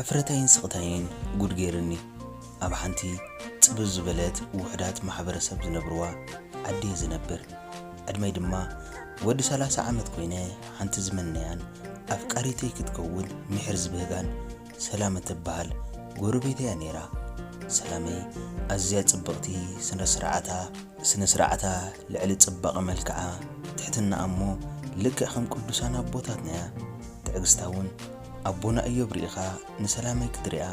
ሕፍረተይን ስቕታይን ጉድ ገይርኒ። ኣብ ሓንቲ ጽብብ ዝበለት ውሑዳት ማሕበረሰብ ዝነብርዋ ዓዲ እየ ዝነብር። ዕድመይ ድማ ወዲ ሰላሳ ዓመት ኮይነ፣ ሓንቲ ዝምነያን ኣፍቃሪተይ ክትከውን ምሒር ዝብህጋን ሰላም እትበሃል ጎረቤተይ እያ ነይራ። ሰላመይ ኣዝያ ጽብቕቲ፣ ስነ ስርዓታ፣ ስነ ስርዓታ ልዕሊ ጽባቐ መልክዓ፣ ትሕትና እሞ ልክዕ ከም ቅዱሳን ኣቦታትና እያ። ትዕግስታ እውን ኣቦና እዮብ ርኢኻ ንሰላመይ ክትሪኣ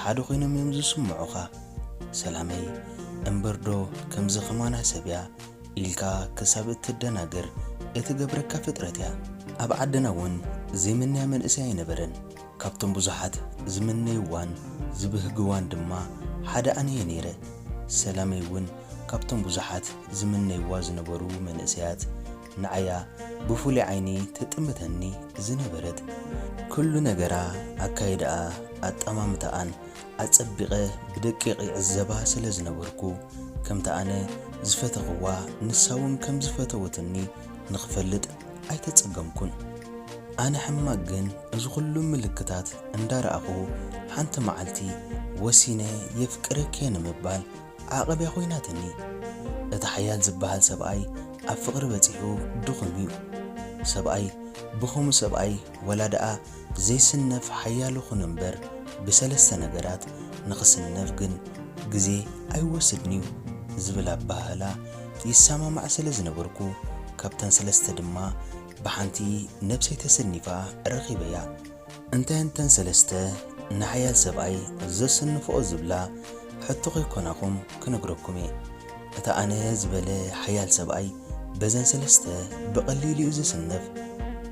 ሓደ ኮይኖም እዮም ዝስምዑኻ። ሰላመይ እምበርዶ ከምዚ ከማና ሰብ እያ ኢልካ ክሳብ እትደናገር እትገብረካ ፍጥረት እያ። ኣብ ዓድና እውን ዘይምነያ መንእሰይ ኣይነበረን። ካብቶም ብዙሓት ዝምነይዋን ዝብህግዋን ድማ ሓደ ኣነ እየ ነይረ። ሰላመይ እውን ካብቶም ብዙሓት ዝምነይዋ ዝነበሩ መንእሰያት ንዓያ ብፍሉይ ዓይኒ ትጥምተኒ ዝነበረት። ኩሉ ነገራ፣ ኣካይዳኣ፣ ኣጠማምታኣን ኣጸቢቐ ብደቂቕ ይዕዘባ ስለ ዝነበርኩ፣ ከምቲ ኣነ ዝፈተኽዋ ንሳ እውን ከም ዝፈተወትኒ ንኽፈልጥ ኣይተጸገምኩን። ኣነ ሕማቕ ግን፣ እዚ ኩሉ ምልክታት እንዳረኣኹ፣ ሓንቲ መዓልቲ ወሲነ የፍቅረኪ እየ ንምባል ዓቐብያ ኮይናትኒ። እቲ ሓያል ዝበሃል ሰብኣይ ኣብ ፍቕሪ በጺሑ ድኹም እዩ። ሰብኣይ ብኸምኡ ሰብኣይ፣ ወላ ደኣ ዘይስነፍ ሓያል ይኹን እምበር፣ ብሰለስተ ነገራት ንኽስነፍ ግን ግዜ ኣይወስድን'ዩ ዝብል ኣበሃህላ ይሰማማዕ ስለ ዝነበርኩ፣ ካብተን ሰለስተ ድማ ብሓንቲ ነብሰይ ተሰኒፋ ረኺበያ። እንታይ እንተን ሰለስተ ንሓያል ሰብኣይ ዘስንፍኦ ዝብላ ሕቶ ከይኮናኹም ክነግረኩም እየ። እቲ ኣነ ዝበለ ሓያል ሰብኣይ በዘን ሰለስተ ብቐሊሉ እዩ ዝስነፍ።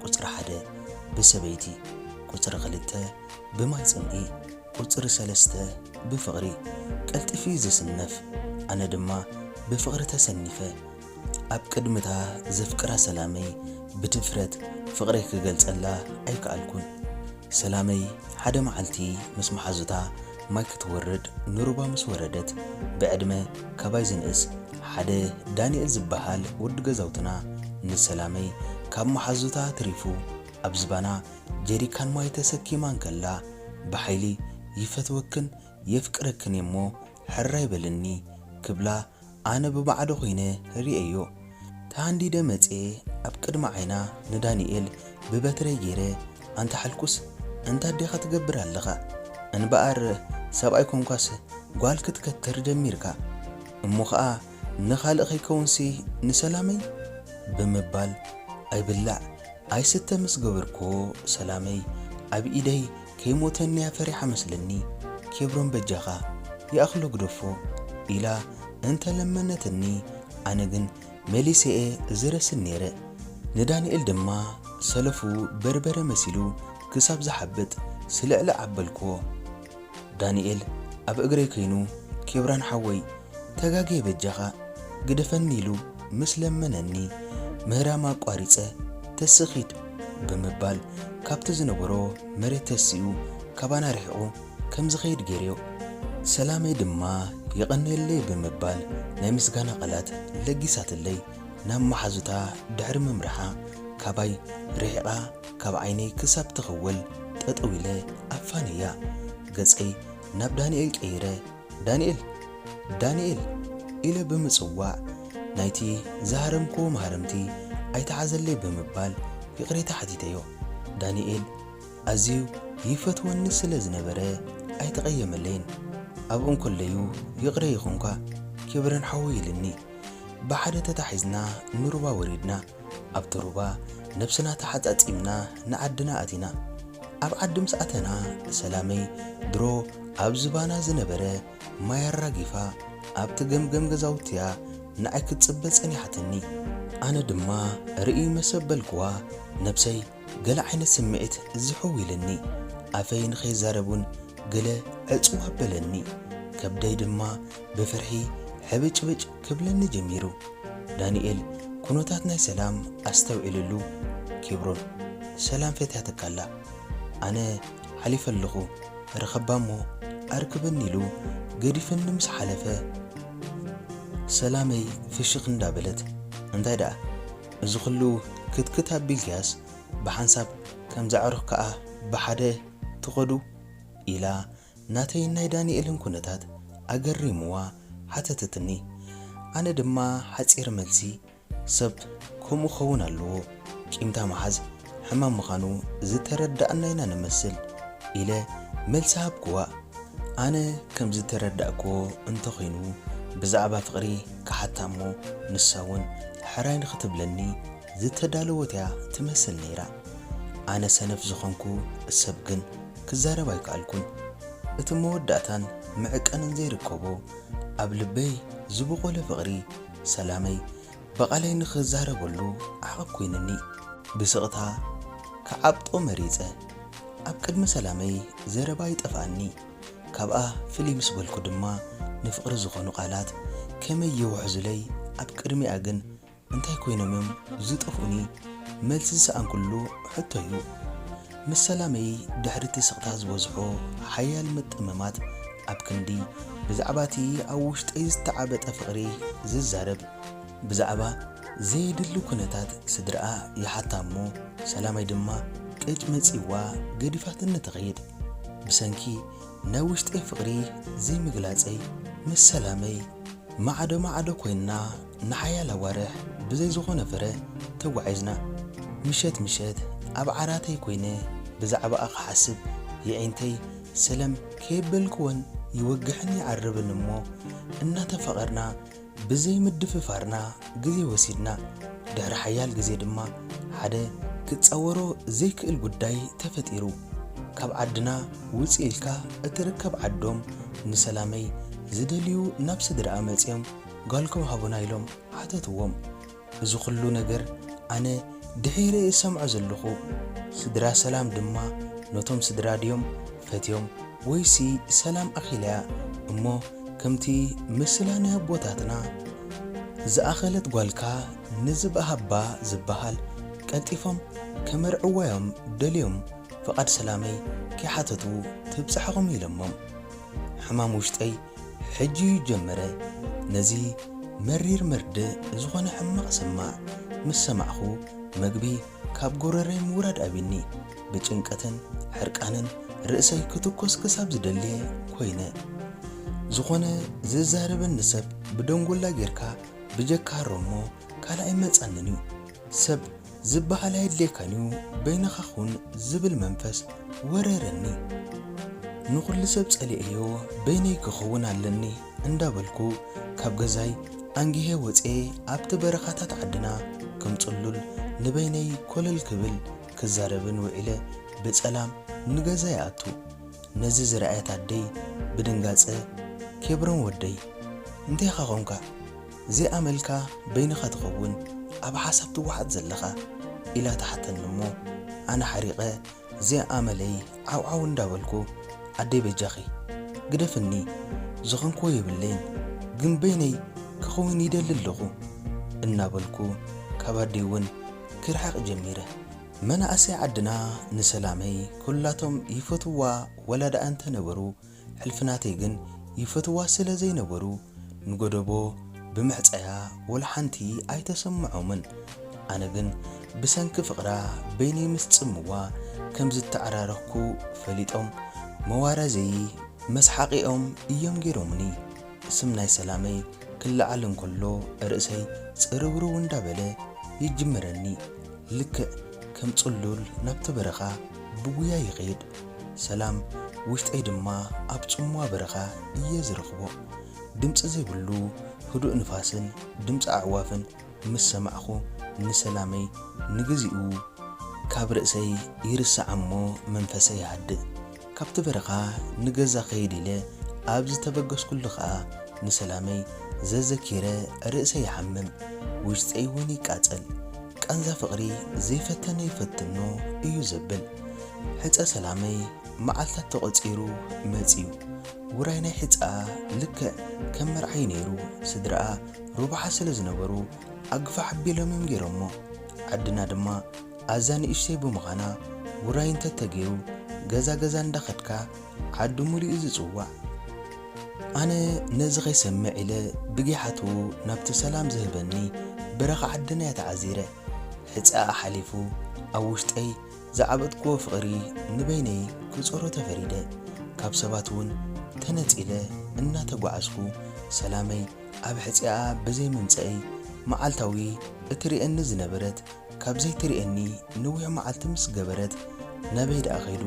ቁጽሪ ሓደ ብሰበይቲ፣ ቁጽሪ ክልተ ብማይ ጽምኢ፣ ቁጽሪ ሰለስተ ብፍቕሪ። ቀልጢፉ እዩ ዝስነፍ። ኣነ ድማ ብፍቕሪ ተሰኒፈ። ኣብ ቅድሚታ ዘፍቅራ ሰላመይ ብድፍረት ፍቕረይ ክገልጸላ ኣይከኣልኩን። ሰላመይ ሓደ መዓልቲ ምስ መሓዙታ ማይ ክትወርድ ንሩባ ምስ ወረደት፣ ብዕድመ ካባይ ዝንእስ ሓደ ዳንኤል ዝበሃል ወዲ ገዛውትና ንሰላመይ ካብ መሓዙታ ኣትሪፉ ኣብ ዝባና ጀሪካን ማይ ተሰኪማ እንከላ፣ ብሓይሊ "ይፈትወክን የፍቅረክን እየ እሞ ሕራይ በልኒ" ክብላ ኣነ ብማዕዶ ኮይነ ርእየዮ። ተሃንዲደ መጽየ ኣብ ቅድሚ ዓይና ንዳንኤል ብበትረይ ገይረ፣ "ኣንታ ሕልኩስ፣ እንታይ ኣዴኻ ትገብር ኣለኻ? እንበኣር ሰብኣይ ኮንኳስ ጓል ክትከትር ጀሚርካ። እሞ ኸኣ ንኻልእ ከይከውንሲ ንሰላመይ?" ብምባል ኣይብላዕ ኣይስተ ምስ ገበርኩዎ፣ ሰላመይ ኣብ ኢደይ ከይሞተኒ እያ ፈሪሓ መስለኒ። "ኬብሮን በጃኻ ይኣኽሎ ግደፎ" ኢላ እንተለመነትኒ፣ ኣነ ግን መሊሰ'የ ዝረስን ነይረ። ንዳንኤል ድማ ሰለፉ በርበረ መሲሉ ክሳብ ዝሓብጥ ስልዕልዕ ኣበልኩዎ። ዳንኤል ኣብ እግረይ ከይኑ፣ "ኬብራን ሓወይ፣ ተጋግየ በጃኻ ግደፈኒ" ኢሉ ምስ ለመነኒ፣ ምህራም ኣቋሪጸ፣ "ተስኺድ" ብምባል ካብቲ ዝነበሮ መሬት ተሲኡ ካባና ርሒቑ ከም ዝኸይድ ገይረዮ። ሰላመይ ድማ "የቐንየለይ" ብምባል ናይ ምስጋና ቃላት ለጊሳትለይ። ናብ መሓዙታ ድሕሪ ምምርሓ፣ ካባይ ርሒቓ ካብ ዓይነይ ክሳብ ትኽወል ጠጠው ኢለ ኣፋንያ። ገጸይ ናብ ዳንኤል ቀይረ፣ "ዳንኤል! ዳንኤል!" ኢለ ብምጽዋዕ፣ ናይቲ ዝሃረምክዎ ማህረምቲ ኣይትሓዘለይ ብምባል ይቕሬታ ሓቲተዮ። ዳንኤል ኣዝዩ ይፈትወኒ ስለ ዝነበረ ኣይተቐየመለይን። ኣብኡ እንከለዩ "ይቕረ ይኹንኳ ኬብረን ሓወይ" ኢልኒ። ብሓደ ተታሒዝና ንሩባ ወሪድና። ኣብቲ ሩባ ነብስና ተሓጻጺምና ንዓድና ኣቲና። ኣብ ዓዲ ምስ ኣተና፣ ሰላመይ ድሮ ኣብ ዝባና ዝነበረ ማይ ኣራጊፋ ኣብቲ ገምገም ገዛውትያ ንዓይ ክትጽበ ጸኒሓትኒ። ኣነ ድማ ርእይ መሰ በልክዋ፣ ነብሰይ ገለ ዓይነት ስምዒት ዝሕው ኢልኒ። ኣፈይ ንኸይዛረብ እውን ገለ ዕጽው ኣበለኒ። ከብደይ ድማ ብፍርሒ ሕብጭብጭ ክብለኒ ጀሚሩ። ዳንኤል ኩነታት ናይ ሰላም ኣስተውዒልሉ፣ "ኬብሮን፣ ሰላም ፈትያትካ ኣላ። ኣነ ሓሊፈ ኣለኹ፣ ርኸባ እሞ ኣርክበኒ" ኢሉ ገዲፍኒ ምስ ሓለፈ፣ ሰላመይ ፍሽኽ እንዳበለት፣ "እንታይ ደኣ፣ እዚ ኩሉ ክትክት ኣቢልክያስ፣ ብሓንሳብ ከም ዘዕሩኽ ከኣ ብሓደ ትኸዱ?" ኢላ ናተይን ናይ ዳንኤልን ኩነታት ኣገሪምዋ ሓተተትኒ። ኣነ ድማ ሓጺር መልሲ፣ ሰብ ከምኡ ክኸውን ኣለዎ፣ ቂምታ ምሓዝ ሕማም ምዃኑ ዝተረዳእና ኢና ንመስል ኢለ መልሲ ሃብክዋ። ኣነ ከም ዝተረዳእክዎ እንተኾይኑ፣ ብዛዕባ ፍቕሪ ክሓታ እሞ ንሳ እውን ሕራይ ንኽትብለኒ ዝተዳለወት እያ ትመስል ነይራ። ኣነ ሰነፍ ዝኾንኩ ሰብ ግን ክዛረብ ኣይከኣልኩን። እቲ መወዳእታን መዕቀንን ዘይርከቦ ኣብ ልበይ ዝበቖለ ፍቕሪ ሰላመይ ብቓለይ ንኽዛረበሉ ዓቐብ ኮይንኒ። ብስቕታ ክዓብጦ መሪጸ። ኣብ ቅድሚ ሰላመይ ዘረባ ይጠፍኣኒ። ካብኣ ፍልይ ምስ በልኩ ድማ ንፍቕሪ ዝኾኑ ቃላት ከመይ ይውሕዙለይ፣ ኣብ ቅድሚኣ ግን እንታይ ኮይኖም እዮም ዝጠፍኡኒ? መልሲ ዝሰኣንኩሉ ሕቶ እዩ። ምስ ሰላመይ ድሕሪ እቲ ስቕታ ዝበዝሖ ሓያል ምጥምማት ኣብ ክንዲ ብዛዕባ እቲ ኣብ ውሽጠይ ዝተዓበጠ ፍቕሪ ዝዛረብ፣ ብዛዕባ ዘየድሊ ኩነታት ስድራኣ ይሓታ እሞ ሰላመይ ድማ ቅጭ መጺዋ ገዲፋትኒ ትኸይድ። ብሰንኪ ናይ ውሽጠይ ፍቕሪ ዘይምግላጸይ ምስ ሰላመይ ማዕዶ ማዕዶ ኮይንና ንሓያል ኣዋርሕ ብዘይ ዝኾነ ፍረ ተጓዒዝና። ምሸት ምሸት ኣብ ዓራተይ ኮይነ ብዛዕባኣ ክሓስብ የዒንተይ ሰለም ከየበልክወን ይወግሕን ይዓርብን እሞ እናተፋቐርና ብዘይ ምድፍፋርና ግዜ ወሲድና። ድሕሪ ሓያል ግዜ ድማ ሓደ ክጻወሮ ዘይክእል ጉዳይ ተፈጢሩ። ካብ ዓድና ውጽእ ኢልካ እትርከብ ዓዶም ንሰላመይ ዝደልዩ ናብ ስድራኣ መጺኦም ጓልኩም ሃቡና ኢሎም ሓተትዎም። እዚ ኩሉ ነገር ኣነ ድሒረ እሰምዖ ዘለኹ። ስድራ ሰላም ድማ ነቶም ስድራ ድዮም ፈትዮም ወይሲ ሰላም ኣኺለያ እሞ ከምቲ ምስላ ናይ ኣቦታትና ዝኣኸለት ጓልካ ንዝብሃባ ዝበሃል ቀልጢፎም ከመርዕዋዮም ደልዮም ፍቓድ ሰላመይ ከይሓተቱ ትብጻሕኹም ኢሎሞም። ሕማም ውሽጠይ ሕጂ እዩ ጀመረ። ነዚ መሪር መርድእ ዝኾነ ሕማቕ ስማዕ ምስ ሰማዕኹ መግቢ ካብ ጎረረይ ምውራድ ኣቢኒ። ብጭንቀትን ሕርቃንን ርእሰይ ክትኮስ ክሳብ ዝደልየ ኮይነ። ዝኾነ ዝዛረበኒ ሰብ ብደንጎላ ጌርካ ብጀካ ሃሮሞ ካልእ ኣይመጻንን እዩ። ሰብ ዝበሃል ኣየድልየካን እዩ፣ በይንኻ ኩን ዝብል መንፈስ ወረረኒ። ንኹሉ ሰብ ጸሊኤዮ በይነይ ክኸውን ኣለኒ እንዳበልኩ ካብ ገዛይ ኣንጊሄ ወጽኤ ኣብቲ በረኻታት ዓድና ከም ጽሉል ንበይነይ ኮለል ክብል ክዛረብን ውዒለ ብጸላም ንገዛይ ኣቱ። ነዚ ዝረኣየት ኣደይ ብድንጋጸ ኬብሮን ወደይ እንቴኻ ኾንካ? ዘይኣመልካ በይንኻ ትኸውን ኣብ ሓሳብ ትወሓጥ ዘለኻ ኢላ ትሓተኒ እሞ ኣነ ሓሪቐ ዘይኣመለይ ዓውዓው እንዳበልኩ ኣደይ በጃኺ ግደፍኒ ዝኾንክዎ የብለይን ግን በይነይ ክኸውን ይደሊ ኣለኹ እናበልኩ ካብ ኣደይ እውን ክርሕቕ ጀሚረ። መናእሰይ ዓድና ንሰላመይ ኩላቶም ይፈትዋ ወላ ደኣ እንተነበሩ ሕልፍናተይ ግን ይፈትዋ ስለ ዘይነበሩ ንጎደቦ ብምሕጻያ ወላ ሓንቲ ኣይተሰምዖምን። ኣነ ግን ብሰንኪ ፍቕራ በይነይ ምስ ጽምዋ ከም ዝተዓራረኽኩ ፈሊጦም መዋረዘዪ መስሓቒኦም እዮም ገይሮምኒ። ስም ናይ ሰላመይ ክለዓል እንከሎ ርእሰይ ጽርብርው እንዳበለ ይጅምረኒ። ልክዕ ከም ጽሉል ናብቲ በረኻ ብጉያ ይኸይድ። ሰላም ውሽጠይ ድማ ኣብ ጽምዋ በረኻ እየ ዝረኽቦ። ድምጺ ዘይብሉ ህዱእ ንፋስን ድምጺ ኣዕዋፍን ምስ ሰማዕኹ ንሰላመይ ንግዚኡ ካብ ርእሰይ ይርስዓ እሞ መንፈሰይ ይሃድእ። ካብቲ በረኻ ንገዛ ክኸይድ ኢለ ኣብ ዝተበገስኩሉ ኸኣ ንሰላመይ ዘዘኪረ ርእሰይ ይሓምም፣ ውሽጠይ እውን ይቃጸል። ቃንዛ ፍቕሪ ዘይፈተነ ይፈትኖ እዩ ዘብል። ሕጸ ሰላመይ መዓልታት ተቖጺሩ መጺኡ። ውራይ ናይ ሕጸኣ ልክዕ ከም መርዓይ ነይሩ። ስድራኣ ሩባሓ ስለ ዝነበሩ ኣግፋሕ ኣቢሎም እዮም ገይሮሞ። ዓድና ድማ ኣዛ ንእሽተይ ብምዃና ውራይ እንተተገይሩ ገዛ ገዛ እንዳኸድካ ዓዲ ሙሉእ እዩ ዝጽዋዕ። ኣነ ነዚ ከይሰምዕ ኢለ ብጊሓቱ ናብቲ ሰላም ዝህበኒ በረኻ ዓድና እየ ተዓዚረ። ሕጻኣ ሓሊፉ ኣብ ውሽጠይ ዝዓበጥክዎ ፍቕሪ ንበይነይ ክጾሮ ተፈሪደ። ካብ ሰባት እውን ተነጺለ እናተጓዓዝኩ፣ ሰላመይ ኣብ ሕጺኣ ብዘይ ምምጸእይ፣ መዓልታዊ እትርእየኒ ዝነበረት፣ ካብ ዘይትርእየኒ ነዊሕ መዓልቲ ምስ ገበረት፣ ናበይ ደኣ ከይዱ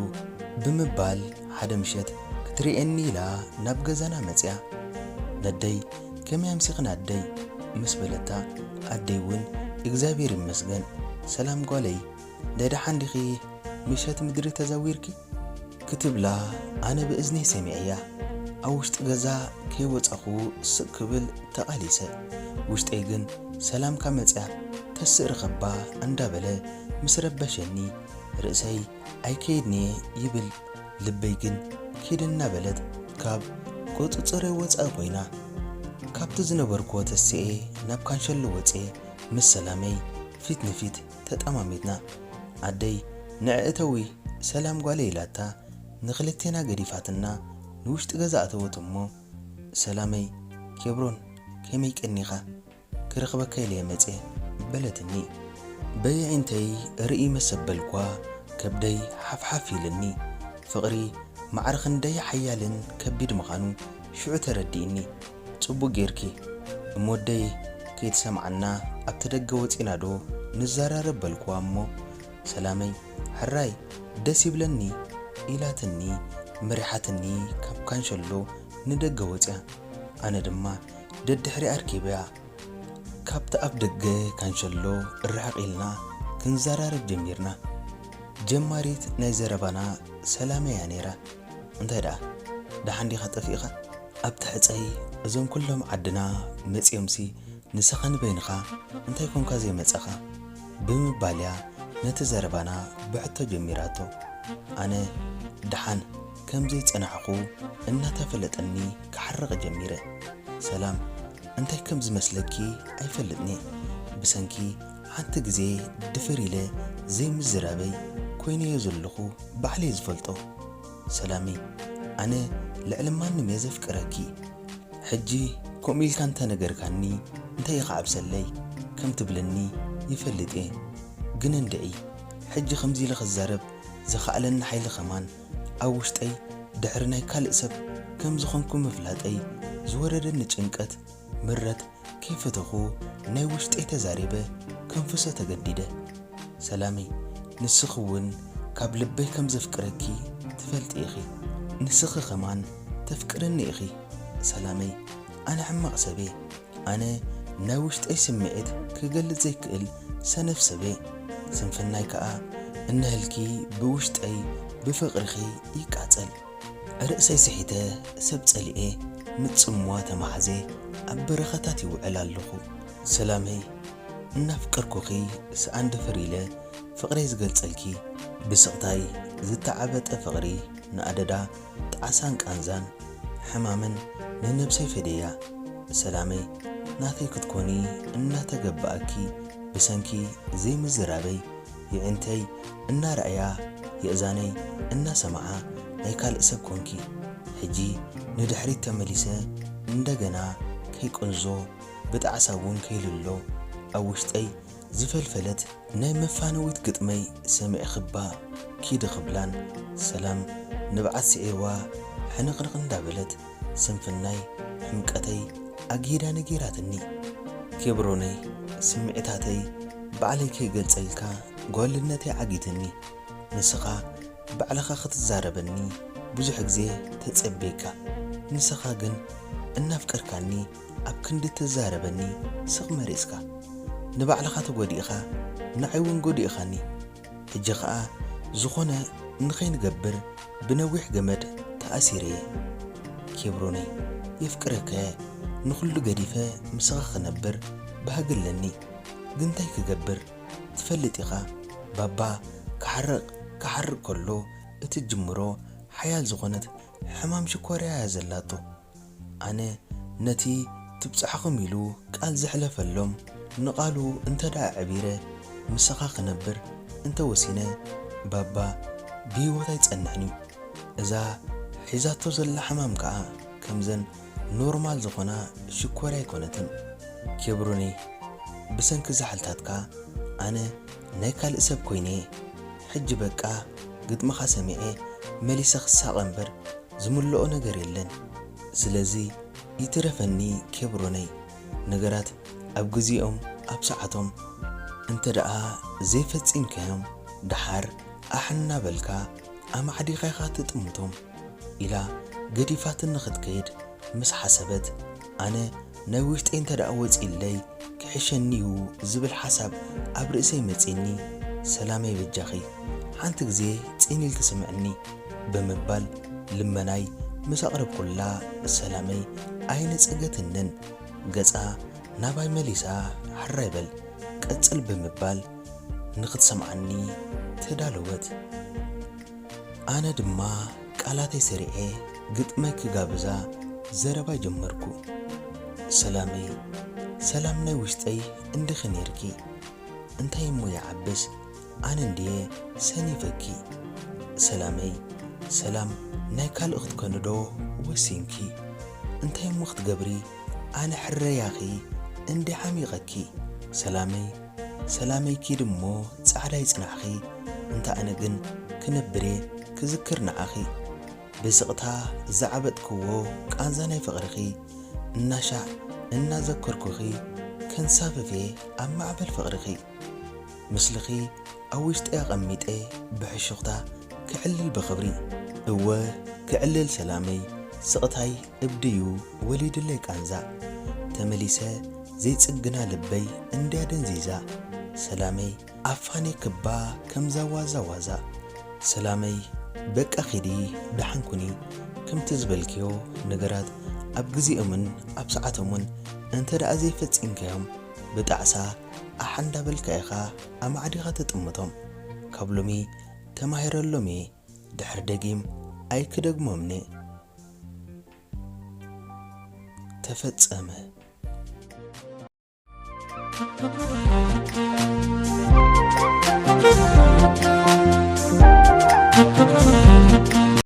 ብምባል፣ ሓደ ምሸት ክትርእየኒ ኢላ ናብ ገዛና መጺኣ። ነደይ፣ "ከመይ ኣምሲኽን ኣደይ?" ምስ በለታ፣ ኣደይ እውን፣ "እግዚኣብሔር ይመስገን፣ ሰላም ጓለይ፣ ደደሓን ዲኺ? ምሸት ምድሪ ተዛዊርኪ?" ክትብላ፣ ኣነ ብእዝነይ ሰሚዐያ። ኣብ ውሽጢ ገዛ ከይወጻኹ ስቕ ክብል ተቓሊሰ። ውሽጠይ ግን፣ "ሰላምካ መጽያ፣ ተስእ ርኸባ" እንዳበለ ምስ ረበሸኒ፣ ርእሰይ፣ "ኣይከይድን'የ" ይብል፣ ልበይ ግን፣ "ኪድ" እናበለት ካብ ቁጽጽረይ ወጻኢ ኮይና። ካብቲ ዝነበርኩዎ ተስኤ ናብ ካንሸሎ ወጽኤ ምስ ሰላመይ ፊት ንፊት ተጠማሚትና። ኣደይ፣ "ንዒ እተዊ ሰላም ጓለይ" ኢላታ ንኽልቴና ገዲፋትና ንውሽጢ ገዛ ኣተወት እሞ፣ "ሰላመይ፣ ኬብሮን፣ ከመይ ቀኒኻ? ክረኽበካ ኢለ እየ መጽየ" በለትኒ። በየዒንተይ ርኢ መሰበልኳ፣ ከብደይ ሓፍሓፍ ኢልኒ። ፍቕሪ ማዕረ ክንደይ ሓያልን ከቢድ ምዃኑ ሽዑ ተረዲእኒ። "ጽቡቕ ጌርኪ። እሞ ኣደይ ከይትሰምዓና ኣብቲ ደገ ወጺና ዶ ንዘራረብ?" በልኩዋ እሞ፣ ሰላመይ፣ "ሕራይ፣ ደስ ይብለኒ" ኢላትኒ፣ መሪሓትኒ ካብ ካንሸሎ ንደገ ወጽያ። ኣነ ድማ ደድሕሪኣ ኣርኪበያ። ካብቲ ኣፍ ደገ ካንሸሎ ርሕቕ ኢልና ክንዘራረብ ጀሚርና። ጀማሪት ናይ ዘረባና ሰላመይ እያ ነይራ። "እንታይ ደኣ፣ ደሓን ዲኻ ጠፊእኻ? ኣብቲ ሕጸይ እዞም ኩሎም ዓድና መጺኦምሲ ንስኻ ንበይንኻ እንታይ ኮንካ ዘይመጸኻ?" ብምባል እያ ነቲ ዘረባና ብሕቶ ጀሚራቶ። ኣነ ደሓን ከም ዘይጸናሕኹ እናተፈለጠኒ ክሓርቕ ጀሚረ። ሰላም፣ እንታይ ከም ዝመስለኪ ኣይፈልጥን'የ። ብሰንኪ ሓንቲ ግዜ ድፍር ኢለ ዘይምዝራበይ ኮይነዮ ዘለኹ ባዕለይ ዝፈልጦ። ሰላመይ፣ ኣነ ልዕሊ ማንም እየ ዘፍቅረኪ። ሕጂ ከምኡ ኢልካ እንተነገርካኒ እንታይ ኢኻ ኣብሰለይ ከም ትብለኒ ይፈልጥ እየ። ግን እንድዒ፣ ሕጂ ከምዚ ኢለ ክዛረብ ዝኸኣለኒ ሓይሊ ከማን ኣብ ውሽጠይ ድሕሪ ናይ ካልእ ሰብ ከም ዝኾንኩ ምፍላጠይ ዝወረደኒ ጭንቀት ምረት ከይፈተኹ ናይ ውሽጠይ ተዛሪበ ከንፍሶ ተገዲደ። ሰላመይ፣ ንስኺ እውን ካብ ልበይ ከም ዘፍቅረኪ ትፈልጢ ኢኺ። ንስኺ ከማን ተፍቅርኒ ኢኺ። ሰላመይ፣ ኣነ ሕማቕ ሰብ እየ። ኣነ ናይ ውሽጠይ ስምዒት ክገልጽ ዘይክእል ሰነፍ ሰብ እየ። ስንፍናይ ከኣ እነህልኪ ብውሽጠይ ብፍቕርኺ ይቃጸል። ርእሰይ ስሒተ ሰብ ጸሊኤ፣ ምስ ጽምዋ ተማሕዜ ኣብ በረኻታት ይውዕል ኣለኹ። ሰላመይ፣ እናፍቀርኩኺ ሰኣን ድፍር ኢለ ፍቕረይ ዝገልጸልኪ፣ ብስቕታይ ዝተዓበጠ ፍቕሪ ንኣደዳ ጣዕሳን ቃንዛን ሕማምን ንነብሰይ ፈድየያ። ሰላመይ፣ ናተይ ክትኮኒ እናተገባኣኪ ብሰንኪ ዘይምዝራበይ የዒንተይ እናረኣያ፣ የእዛነይ እናሰምዓ ናይ ካልእ ሰብ ኮንኪ። ሕጂ ንድሕሪት ተመሊሰ እንደገና ከይቅንዞ፣ ብጣዕሳ እውን ከይልሎ፣ ኣብ ውሽጠይ ዝፈልፈለት ናይ መፋነዊት ግጥመይ ሰሚዕኽባ ኪዲ ክብላን፣ ሰላም ንብዓት ስዒርዋ ሕንቕንቕ እንዳበለት፣ ስንፍናይ፣ ሕምቀተይ ኣግሂዳ ነጊራትኒ። ኬብሮነይ፣ ስምዒታተይ ባዕለይ ከይገልጸልካ ጓልነተይ ዓጊትኒ። ንስኻ ባዕልኻ ክትዛረበኒ ብዙሕ ግዜ ተጸብየካ። ንስኻ ግን እናፍቀርካኒ ኣብ ክንዲ ትዛረበኒ ስቕ መሪጽካ። ንባዕልኻ ተጎዲእኻ፣ ንዓይ እውን ጎዲእኻኒ። ሕጂ ኸኣ ዝኾነ ንኸይንገብር ብነዊሕ ገመድ ተኣሲረ እየ። ኬብሮነይ፣ የፍቅረካ እየ፣ ንኹሉ ገዲፈ ምሳኻ ክነብር ባህጊ ኣለኒ። ግን እንታይ ክገብር? ትፈልጥ ኢኻ፣ ባባ ክሓርቕ፣ ክሓርቕ ከሎ እቲ ጅምሮ ሓያል ዝኾነት ሕማም ሽኮርያ እያ ዘላቶ። ኣነ ነቲ ትብጽሓኹም ኢሉ ቃል ዘሕለፈሎም ንቓሉ እንተ ደኣ ኣዕቢረ ምሳኻ ክነብር እንተ ወሲነ፣ ባባ ብህይወት ኣይጸንሕን እዩ። እዛ ሒዛቶ ዘላ ሕማም ከኣ ከምዘን ኖርማል ዝኾና ሽኮርያ ኣይኮነትን። ኬብሮነይ፣ ብሰንኪ ዛሕልታትካ ኣነ ናይ ካልእ ሰብ ኮይነ እየ። ሕጂ በቃ ግጥምኻ ሰሚዐ መሊሰ ክሳቐ እምበር ዝምልኦ ነገር የለን። ስለዚ ይትረፈኒ ኬብሮነይ፣ ነገራት ኣብ ግዜኦም ኣብ ሰዓቶም እንተ ደኣ ዘይፈጺምካዮም፣ ደሓር ኣሕ እናበልካ ኣማዕዲኻ ኢኻ ትጥምቶም፣ ኢላ ገዲፋትኒ ክትከይድ ምስ ሓሰበት፣ ኣነ ናይ ውሽጠይ እንተ ደኣ ወጺእለይ ክሕሸኒ እዩ ዝብል ሓሳብ ኣብ ርእሰይ መጺእኒ፣ ሰላመይ በጃኺ ሓንቲ ግዜ ጽን ኢልኪ ስምዕኒ ብምባል ልመናይ ምስ ኣቕረብኩላ፣ ሰላመይ ኣይነጸገትንን። ገጻ ናባይ መሊሳ ሕራይ በል ቀጽል ብምባል ንኽትሰምዓኒ ተዳለወት። ኣነ ድማ ቃላተይ ሰሪዐ ግጥመይ ክጋብዛ ዘረባይ ጀመርኩ። ሰላመይ፣ ሰላም ናይ ውሽጠይ እንዲኺ ኔርኪ። እንታይ እሞ ይዓብስ ኣነ እንድየ ሰኒፈኪ። ሰላመይ፣ ሰላም ናይ ካልእ ክትኮኒ ዶ ወሲንኪ? እንታይ እሞ ክትገብሪ ኣነ ሕረያኺ እንዲ ሓሚቐኪ። ሰላመይ፣ ሰላመይ ኪድ እሞ ጻዕዳ ይጽናዕኺ። እንተ ኣነ ግን ክነብር እየ ክዝክር ንዓኺ። ብስቕታ ዝዓበጥክዎ ቃንዛ ናይ ፍቕርኺ እናሻዕ እናዘከርኩኺ ከንሳፍፍ እየ ኣብ ማዕበል ፍቕርኺ። ምስልኺ ኣብ ውሽጢ ኣቐሚጠ ብሕሹኽታ ክዕልል ብኽብሪ። እወ ክዕልል ሰላመይ፣ ስቕታይ እብድዩ ወሊድለይ ቃንዛ። ተመሊሰ ዘይጽግና ልበይ እንድያ ደንዚዛ። ሰላመይ ኣፋኔ ክባ ከምዛ ዋዛ ዋዛ። ሰላመይ በቃ ኺዲ ደሓን ኩኒ። ከምቲ ዝበልክዮ ነገራት ኣብ ግዜኦምን ኣብ ሰዓቶምን እንተ ደኣ ዘይፈጺምካዮም ብጣዕሳ ኣሕ እንዳበልካ ኢኻ ኣማዕዲኻ ትጥምቶም። ካብ ሎሚ ተማሂረሎም እየ፣ ድሕሪ ደጊም ኣይክደግሞምን'የ። ተፈጸመ።